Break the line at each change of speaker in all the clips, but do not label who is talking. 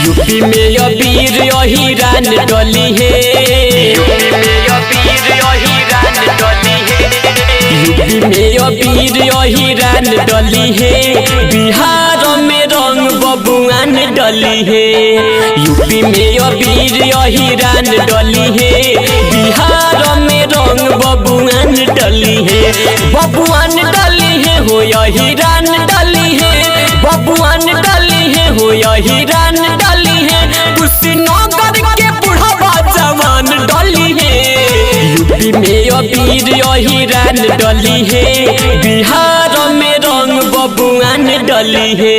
UP में अबीर अहिरान डली है। यूपी में अबीर अहिरान डली है। यूपी में अबीर अहिरान डली है। बिहार में रंग बबुआन डली है। यूपी में अबीर अहिरान डली है। बिहार में रंग बबुआन डली है। बबुआन डली है हो अहिरान डली है। बबुआन डली है हो अहिरान डली है। कुशीनगर के बुढ़वा जवान डली है। यूपी में अबीर अहिरान डली है। बिहार में रंग बबुआन डली है।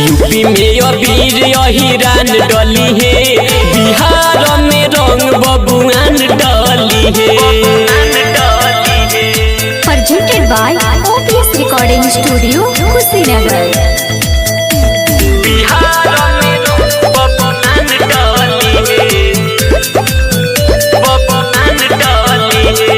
यूपी में अबीर अहिरान डली है। बिहार में रंग बबुआन डली है।
Presented by OPS Recording Studio, Kushinagar.
Bihar में रंग बबुआन डली है। बबुआन डली है।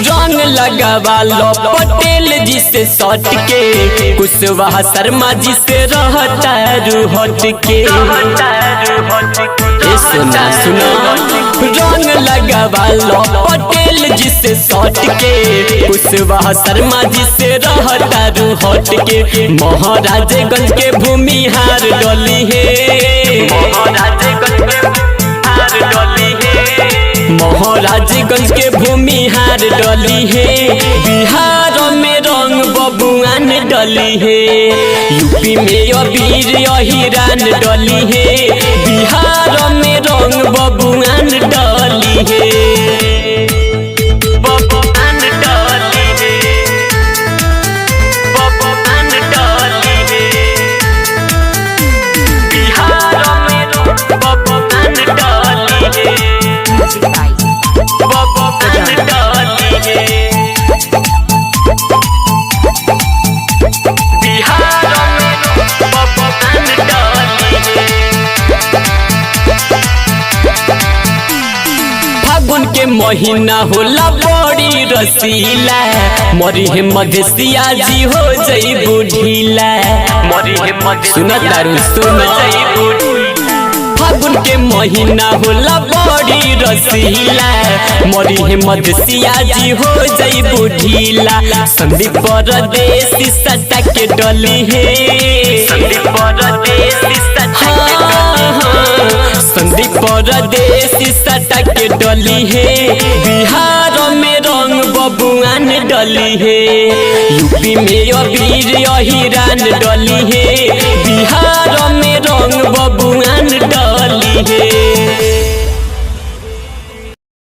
रंग लगावा लो पटेल जी से सट के, कुशवाहा शर्मा जी से रहता हट के। ए सुना सुना, रंग लगावा लो पटेल जी से सट के, कुशवाहा शर्मा जी से रहता हट के। महाराजगंज के भूमिहार डली है। महाराजगंज के भूमिहार डली है। महाराजगंज के भूमिहार डली है। बिहार में रंग बबुआन डली है। यूपी में अबीर अहिरान डली है। बिहार में रंग बबुआन डली है। बबुआन डली है। बबुआन डली है। बिहार में रंग बबुआन डली है।
Music by
बबुआन डली है। बिहार में बबुआन डली है। फागुन के महीना होला बड़ी रसीला, मरी हे मधेसिया जी हो जईबू ढीला। मरी हे सुना तारू सुना, फागुन के महीना होला बड़ी रसीला, मरी हे मधेसिया जी हो जईबू ढीला। संदीप परदेसी सटा के डली है। संदीप परदेसी सटा के डली है। संदीप परदेसी सटा के डली है। बिहार में रंग बबुआन डली है। यूपी में अबीर अहिरान डली है। बिहार में रंग बबुआन डली है।